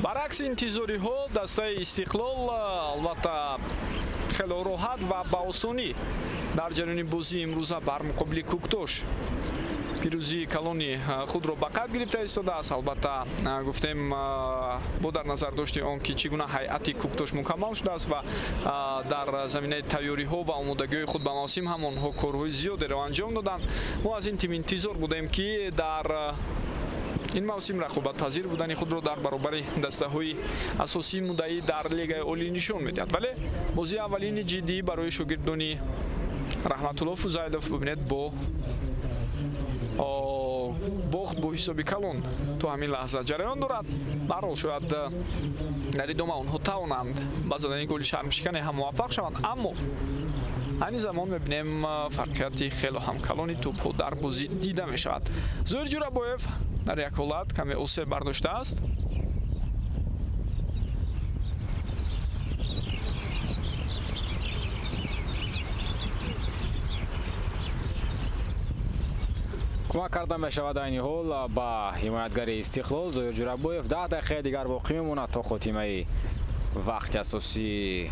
B: Баръакси интизориҳо дастаи Истиқлол албатта хеле роҳат ва ба осонӣ дар ҷараёни бозии имрӯза бар муқобили Куктош пирӯзии калони худро ба қайд гирифта истодааст. Албатта гуфтем бо дар назар дошти он ки чӣ гуна ҳайати Куктош мукаммал шудааст ва дар заминаи тайёриҳо ва омодагиҳои худ ба мавсим ҳам онҳо корҳои зиёдеро анҷом доданд. Мо аз ин тим интизор будем, ки дар Ин мавсим рақобатпазир будани худро дар баробари дастаҳои асосии муддаӣ дар Лигаи Олӣ нишон медиҳад. Вале бозии аввалини ҷиддӣ барои шогирдони Раҳматулло Фузайлов бибинед бо бохт бо ҳисоби калон то ҳамин лаҳза ҷараён дорад. Баҳрҳол шояд дар идома онҳо тавонанд ба задани голи шармшикане ҳам муваффақ шаванд, аммо айни замон мебинем фарқияти хело ҳам калони тӯбҳо дар бозӣ дида мешавад. Зоир Ҷурабоев дар як ҳолат каме осеб бардоштааст.
A: Кӯмак карда мешавад айни ҳол ба ҳимоятгари Истиқлол Зоир Ҷурабоев. 10 дақиқаи дигар боқӣ мемонад то хотимаи вақти асосии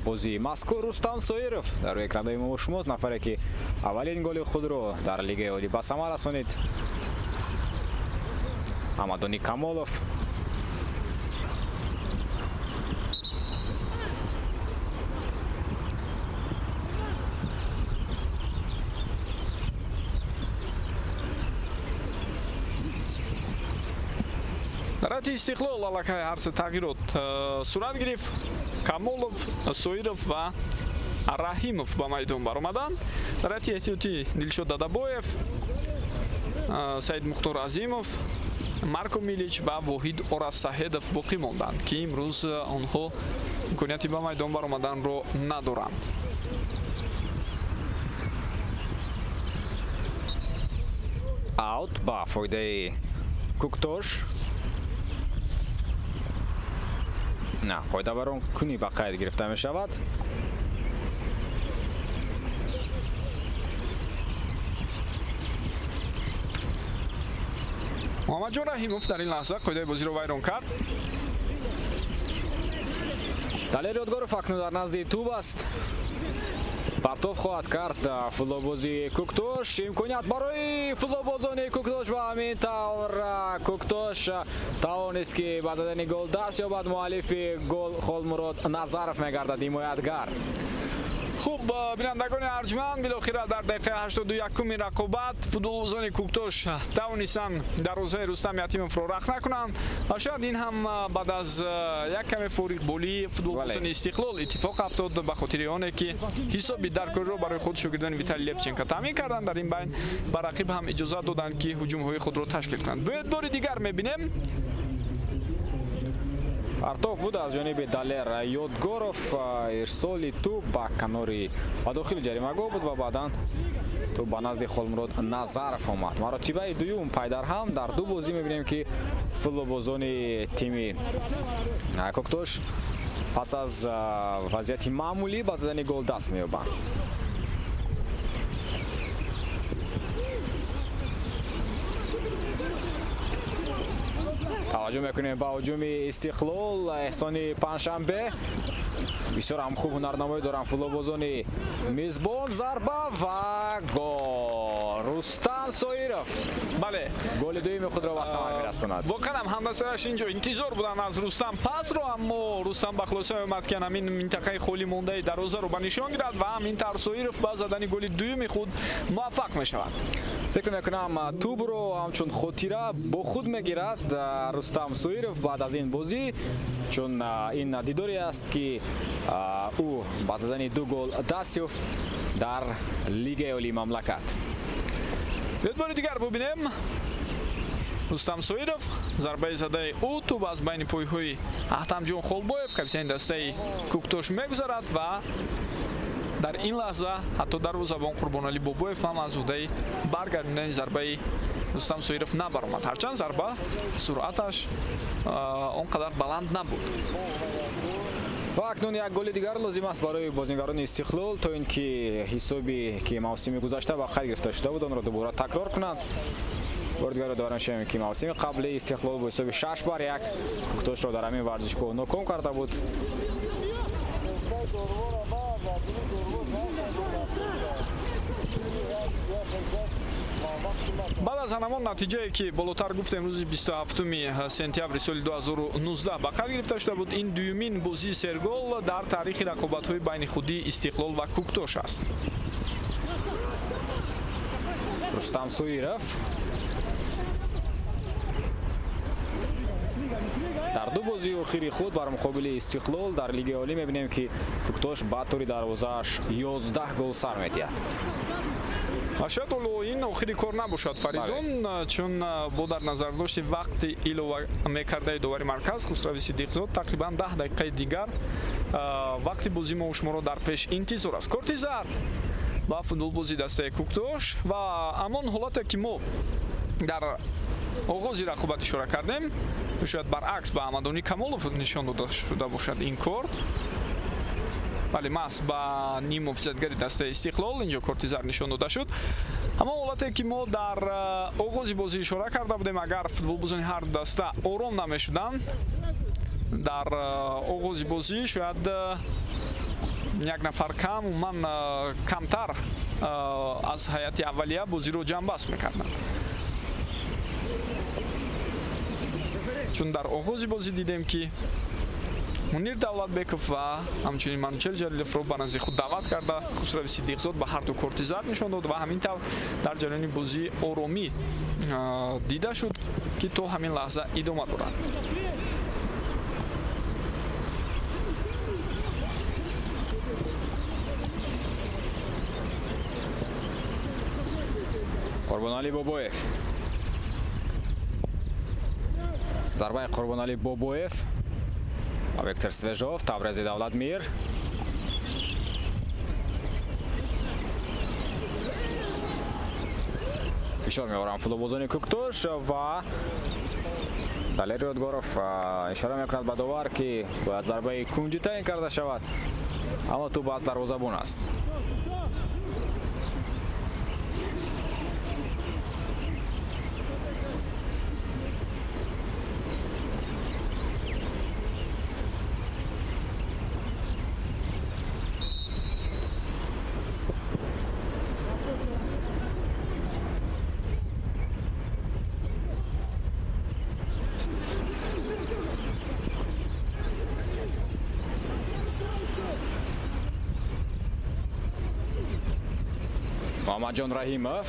A: бозии мазкур. Рустам Соиров дар рӯи экранҳои мо шумост, нафаре ки аввалин голи худро дар Лигаи Олӣ ба самар расонид. Амадони Камолов
B: Дар ҳайати Истиқлол аллакай ҳар се тағйирот сурат гирифт. Камолов, Соиров ва Раҳимов ба майдон баромаданд. Дар ҳайати эҳтиётӣ Дилшод Дадабоев, Саид Мухтор Азимов, Марко Милич ва Воҳид Орасаҳедов боқӣ монданд, ки имрӯз онҳо имконияти ба майдон баромаданро надоранд.
A: Аут ба фоидаи Куктош. На, қоидавайронкунӣ ба қайд гирифта мешавад.
B: Муҳаммадҷон Раҳимов дар ин лаҳза қоидаи бозиро вайрон кард.
A: Далер Ёдгоров акнун дар назди тӯб аст. Партов хоҳад кард футболбози Куктош. Имконият барои футболбозони Куктош ва ҳамин тавр Куктош тавонист ки ба задани гол даст ёбад. Муаллифи гол Холмурод Назаров мегардад ҳимоятгар.
B: Хуб, бинандагони арҷманд, билохира дар дақиқаи 81-уми рақобат футболбозони Куктош тавонистанд дарвозаи Рустам Ятимовро рахт накунанд ва шояд ин ҳам баъд аз як каме фориғболии футболбозони Истиқлол иттифоқ афтод, ба хотири оне ки ҳисоби даркориро барои худ шогирдони Виталий Левченко таъмин карданд. Дар ин байн ба рақиб ҳам иҷозат доданд, ки ҳуҷумҳои худро ташкил кунанд. Бояд бори дигар мебинем.
A: Партов буд аз ҷониби Далер Ёдгоров. Ирсоли тӯб ба канори ба дохили ҷаримагоҳ буд ва баъдан тӯб ба назди Холмурод Назаров омад. Маротибаи дуюм пайдарҳам дар ду бозӣ мебинем, ки футболбозони тими Куктош пас аз вазъияти маъмулӣ ба задани гол даст меёбанд. Таваҷҷӯҳ мекунем ба ҳуҷуми Истиқлол. Эҳсони Панҷшанбе бисёр ҳам хуб ҳунарнамоӣ доранд футболбозони мизбон. Зарба ва гол. Рустам Соиров
B: бале
A: голи дуюми худро ба самар мерасонад.
B: Воқеан ҳам ҳамдастааш инҷо интизор буданд аз Рустам пасро, аммо Рустам ба хулоса омад, ки ҳамин минтақаи холӣ мондаи дарвозаро ба нишон гирад ва ҳамин тавр Соиров ба задани голи дуюми худ муваффақ мешавад.
A: Фикр мекунам тӯбро ҳамчун хотира бо худ мегирад Рустам Соиров баъд аз ин бозӣ, чун ин дидоре аст, ки ӯ ба задани ду гол даст ёфт дар Лигаи Олии мамлакат.
B: Биёед бори дигар бубинем. Рустам Соиров, зарбаи задаи ӯ тӯб аз байни пойҳои Аҳтамҷон Холбоев, капитани дастаи Куктош мегузарад ва дар ин лаҳза ҳатто дарвозабон Қурбоналӣ Бобоев ҳам аз уҳдаи баргардондани зарбаи Рустам Соиров набаромад. Ҳарчанд зарба суръаташ он қадар баланд набуд.
A: Ва акнун як голи дигар лозим аст барои бозингарони Истиқлол, то ин ки ҳисоби ки мавсими гузашта ба қайд гирифта шуда буд онро дубора такрор кунанд. Бори дигар ёдовар мешавем, ки мавсими қабли Истиқлол бо ҳисоби 6-1 Куктошро дар ҳамин варзишгоҳ ноком карда буд.
B: Баъд аз ҳамон натиҷае, ки болотар гуфтем, рӯзи 27 сентябри соли 2019 ба қайд гирифта шуда буд, ин дуюмин бозии сергол дар таърихи рақобатҳои байни худии Истиқлол ва Куктош аст.
A: Рустам Соиров Дар ду бозии охири худ бар муқобили Истиқлол дар Лигаи Олӣ мебинем, ки Кӯктош ба тури дарвозааш 11 гол сар медиҳад.
B: Ва шояд ҳоло ин охири кор набошад, Фаридун, чун бо дар назар дошти вақти илова мекардаи довари марказ Хусрави Сидиқзод тақрибан 10 дақиқаи дигар вақти бозӣ мо шуморо дар пеш интизор аст. Корти зард ба футболбози дастаи Кӯктош ва ҳамон ҳолате ки мо дар оғози рақобат ишора кардем, шояд баръакс ба Аҳмадони Камолов нишон дода шуда бошад ин корт. Бале, маҳз ба ниммуҳофизатгари дастаи Истиқлол инҷо корти зард нишон дода шуд. Ҳамон ҳолате ки мо дар оғози бозӣ ишора карда будем, агар футболбозони ҳар ду даста ором намешуданд дар оғози бозӣ, шояд як нафар кам, умуман камтар аз ҳайати аввалия бозиро ҷамъбаст мекарданд. Чун дар оғози бозӣ дидем, ки Мунир Давлатбеков ва ҳамчунин Манучер Ҷалиловро ба назди худ даъват карда, Хусрави Сидиқзод ба ҳар ду корти зард нишон дод ва ҳамин тавр дар ҷараёни бозӣ оромӣ дида шуд, ки то ҳамин лаҳза идома дорад.
A: Қурбоналӣ Бобоев. Зарбаи Қурбоналӣ Бобоев ва Виктор Свежов, Табрези Давлатмир. Фишор меоранд футболбозони Кӯктош ва Далер Ёдгоров ишора мекунад ба довар, ки бояд зарбаи кунҷӣ таъин карда шавад, аммо тӯп аз дарвозабон аст. Муҳаммадҷон Раҳимов,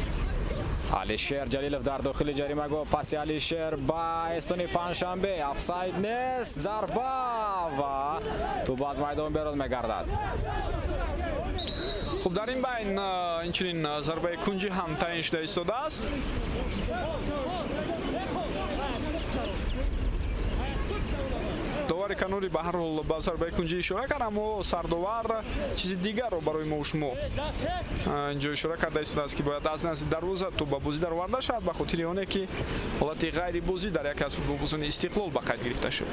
A: Алишер Ҷалилов дар дохили ҷаримагоҳ, паси Алишер ба Эҳсони Панҷшанбе, офсайд нест, зарба ва тӯп аз майдон берун мегардад.
B: Хуб, дар ин байн инчунин зарбаи кунҷӣ ҳам таъин шуда истодааст. Довари канори ба ҳар ҳол ба зарбаи кунҷӣ ишора кард, аммо сардовар чизи дигарро барои мо шумо инҷо ишора карда истодааст, ки бояд аз назди дарвоза тӯп ба бозӣ дароварда шавад, ба хотири оне ки ҳолати ғайрибозӣ дар яке аз футболбозони Истиқлол ба қайд гирифта шуд.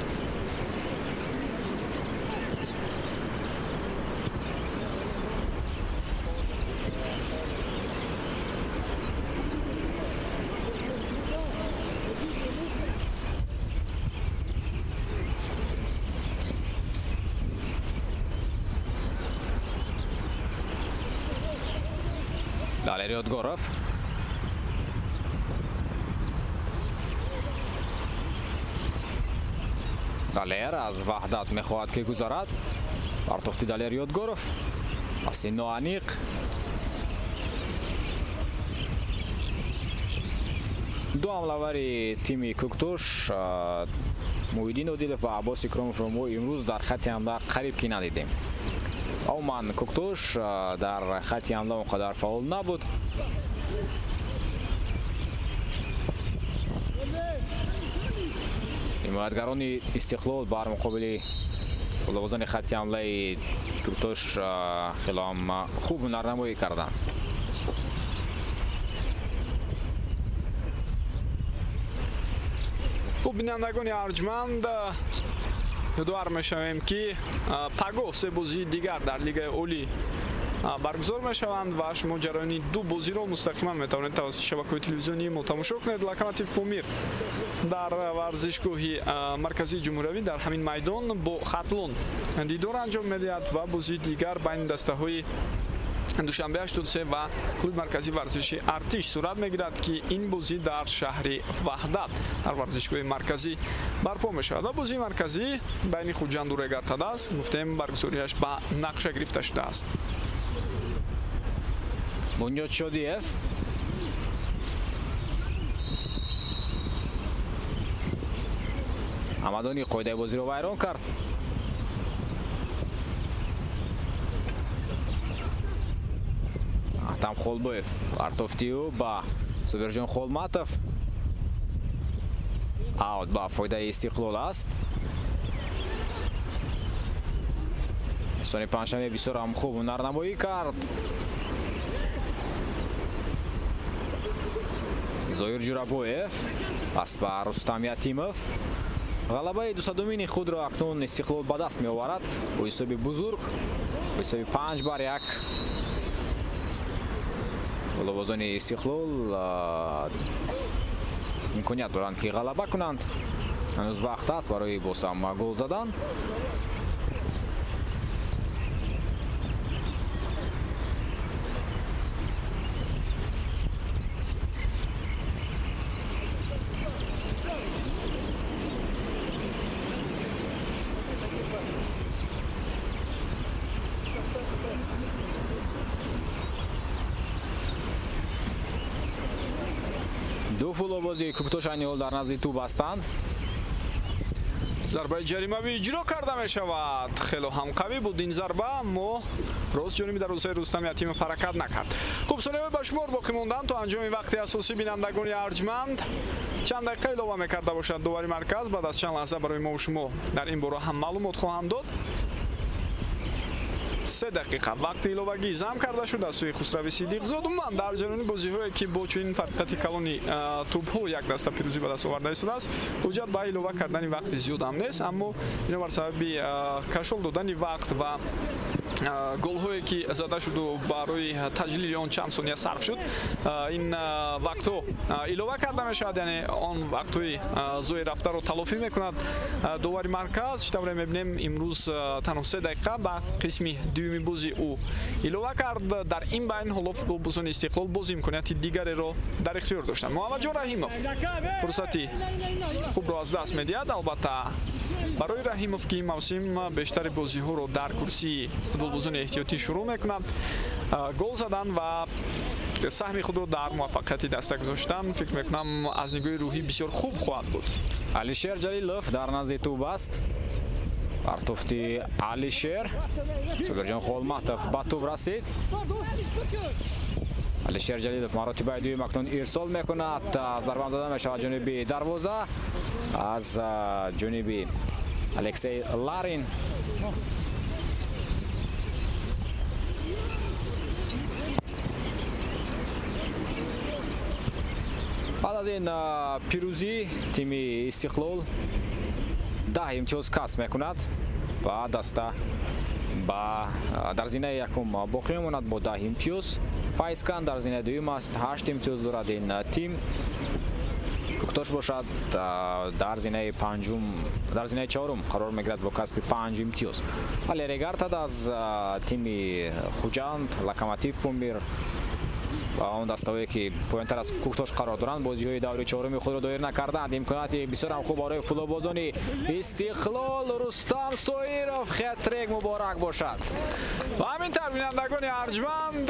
A: Далер Ёдгоров. Далер аз Ваҳдат мехоҳад, ки гузарад. Партофти Далер Ёдгоров. Паси ноаниқ. Ду ҳамлавари тими Кӯктош, Муҳиддин Одилов ва Аббос Икромовро мо имрӯз дар хатти ҳамла қариб ки надидем. Умуман Кӯктош дар хатти ҳамла он қадар фаъол набуд. Ҳимоятгарони Истиқлол бар муқобили футболбозони хатти ҳамлаи Кӯктош хеле ҳам хуб ҳунарнамоӣ карданд.
B: Хуб, бинандагони арҷманд, ёдовар мешавем, ки пагоҳ се бозии дигар дар Лигаи Олӣ баргузор мешаванд ва шумо ҷараёни ду бозиро мустақиман метавонед тавассути шабакаҳои телевизионии мо тамошо кунед. Локомотив Помир дар варзишгоҳи марказии ҷумҳуриявӣ дар ҳамин майдон бо Хатлон дидор анҷом медиҳад ва бозии дигар байни дастаҳои Душанбе 83 ва клуби марказии варзиши Артиш сурат мегирад, ки ин бозӣ дар шаҳри Ваҳдат дар варзишгоҳи марказӣ барпо мешавад ва бозии марказӣ байни Хуҷанду Регар-ТадАЗ гуфтем баргузориаш ба нақша гирифта шудааст.
A: Бунёд Шодиев. Ҳамадонӣ қоидаи бозиро вайрон кард. Аҳтам Холбоев партофти ӯ ба Собирҷон Холматов. Аут ба фоидаи Истиқлол аст. Сони панҷшанбе бисёр ҳам хуб ҳунарнамоӣ кард. Зоир Ҷурабоев пас ба Рустам Ятимов. Ғалабаи 200-умини худро акнун Истиқлол ба даст меоварад бо ҳисоби бузург, бо ҳисоби 5-1. Голобозони Истиқлол имконият доранд, ки ғалаба кунанд. Ҳанӯз вақт аст барои боз ҳам гол задан. Ду футболбози Кӯктош айни ҳол дар назди тӯб ҳастанд.
B: Зарбаи ҷаримавӣ иҷро карда мешавад. Хело ҳам қавӣ буд ин зарба, аммо рост ҷониби дарвозаи Рустам Ятимов ҳаракат накард. Хуб, сонияҳои ба шумор боқӣ монданд то анҷоми вақти асосӣ. Бинандагони арҷманд, чанд дақиқа илова мекарда бошад довари марказ. Баъд аз чанд лаҳза барои мо шумо дар ин бора ҳам маълумот хоҳам дод. 3 дақиқа вақти иловагӣ зам карда шуд аз сӯи Хусрави Сидиқзод. Умуман дар ҷараёни бозиҳое, ки бо чунин фарқияти калони тӯбҳо як даста пирӯзӣ ба даст оварда истодааст, ҳуҷҷат ба илова кардани вақти зиёд ҳам нест, аммо бинобар сабаби кашол додани вақт ва голҳое, ки зада шуду барои таҷлили он чанд сония сарф шуд, ин вақтҳо илова карда мешавад, яъне он вақтҳои зои рафтаро талофӣ мекунад довари марказ. Чӣ тавре мебинем, имрӯз танҳо 3 дақиқа ба қисми дуюми бозӣ ӯ илова кард. Дар ин байн ҳоло футболбозони Истиқлол боз имконияти дигареро дар ихтиёр доштанд. Муҳаммадҷон Раҳимов фурсати хубро аз даст медиҳад. Албатта барои Раҳимов, ки ин мавсим бештари бозиҳоро дар курсии футболбозони эҳтиётӣ шурӯъ мекунад, гол задан ва саҳми худро дар муваффақияти даста гузоштан, фикр мекунам, аз нигоҳи рӯҳӣ бисёр хуб хоҳад буд.
A: Алишер Ҷалилов дар назди тӯб аст. Партофти Алишер. Собирҷон Холматов ба тӯб расид. Алишер Ҷалилов маротибаи дуюм акнун ирсол мекунад. Зарба зада мешавад ҷониби дарвоза аз ҷониби Алексей Ларин. Баъд аз ин пирӯзӣ тими Истиқлол 10 имтиёз касб мекунад ва даста ба дар зинаи якум боқӣ мемонад бо 10 имтиёз. Файзкан дар зинаи дуюм аст, 8 имтиёз дорад ин тим. Кӯктош бошад дар зинаи панҷум, дар зинаи чорум қарор мегирад бо касби 5 имтиёз. Вале Регартад аз тими Хуҷанд, Локомотив Помир ва он дастаҳое, ки поёнтар аз Кӯктош қарор доранд, бозиҳои даври чоруми худро доир накарданд. Имконияти бисёр ҳам хуб барои футболбозони Истиқлол. Рустам Соиров хет-трик муборак бошад.
B: Ва ҳамин тавр, бинандагони арҷманд,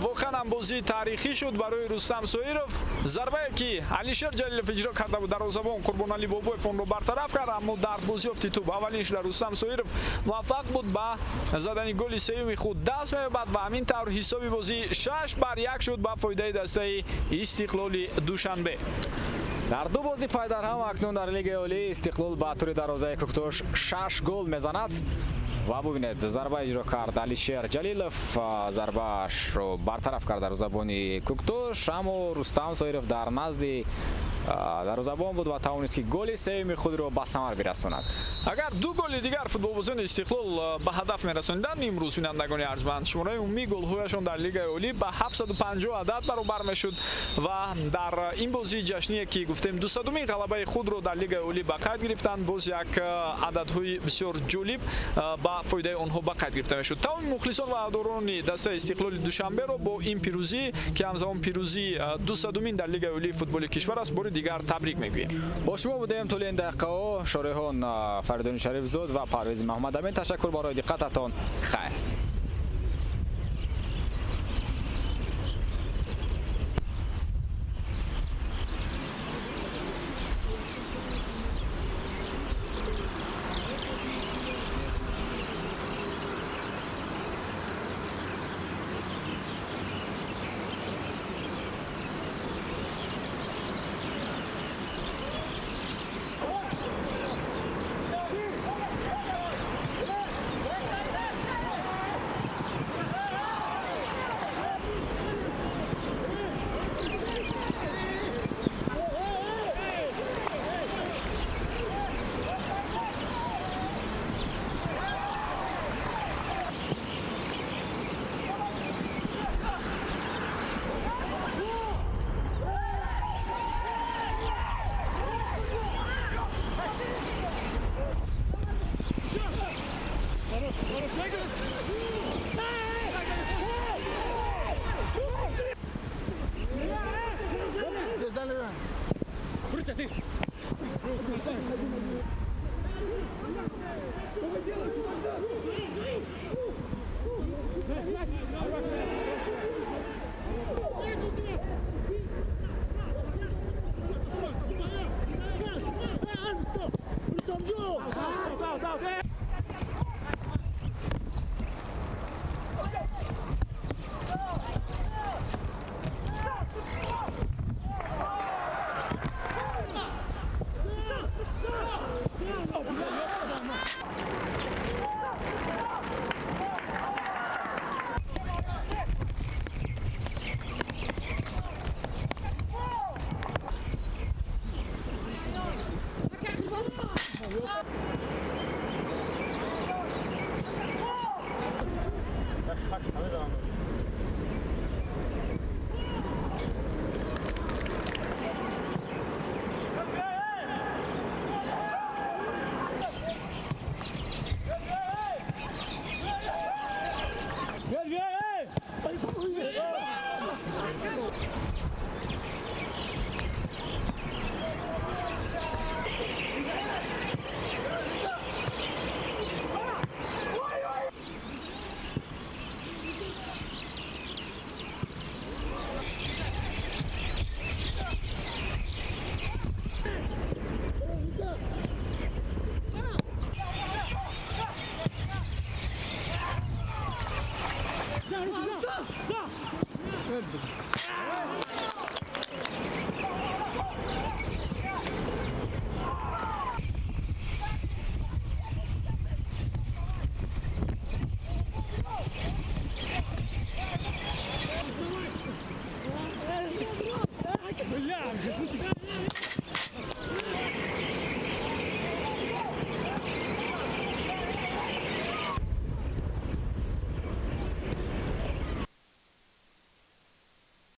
B: воқеан ҳам бозии таърихӣ шуд барои Рустам Соиров. Зарбае, ки Алишер Ҷалилов иҷро карда буд, дарвозабон Қурбоналӣ Бобоев онро бартараф кард, аммо дар бозиёфти тӯб аввалин шуда Рустам Соиров муваффақ буд ба задани голи сеюми худ даст меёбад ва ҳамин тавр ҳисоби бозӣ 6-1 шуд ба фоидаи дастаи Истиқлоли Душанбе.
A: Дар ду бозӣ пайдарҳам акнун дар Лигаи Олӣ Истиқлол ба тури дарвозаи Кӯктош 6 гол мезанад. Ва бубинед, зарба иҷро кард Алишер Ҷалилов, зарбаашро бартараф кард дарвозабони Кӯктош, аммо Рустам Соиров дар назди дарвозабон буд ва тавонист, ки голи сеюми худро ба самар бирасонад.
B: Агар ду голи дигар футболбозони Истиқлол ба ҳадаф мерасониданд имрӯз, бинандагони арҷманд, шумораи умумии голҳояшон дар Лигаи Олӣ ба 750 адад баробар мешуд ва дар ин бозии ҷашние, ки гуфтем 200-умин ғалабаи худро дар Лигаи Олӣ ба қайд гирифтанд, боз як ададҳои бисёр ҷолиб ба фоидаи онҳо ба қайд гирифта мешуд. Тамоми мухлисон ва ҳаводорони дастаи Истиқлоли Душанберо бо ин пирӯзӣ, ки ҳамзамон пирӯзии 200-умин дар Лигаи Олии футболи кишвар аст, бори дигар табрик мегӯем.
A: Бо шумо будем тӯли ин дақиқаҳо шореҳон Фаридун Шарифзод ва Парвиз Маҳмадамин. Ташаккур барои диққататон. Хайр.
C: Good.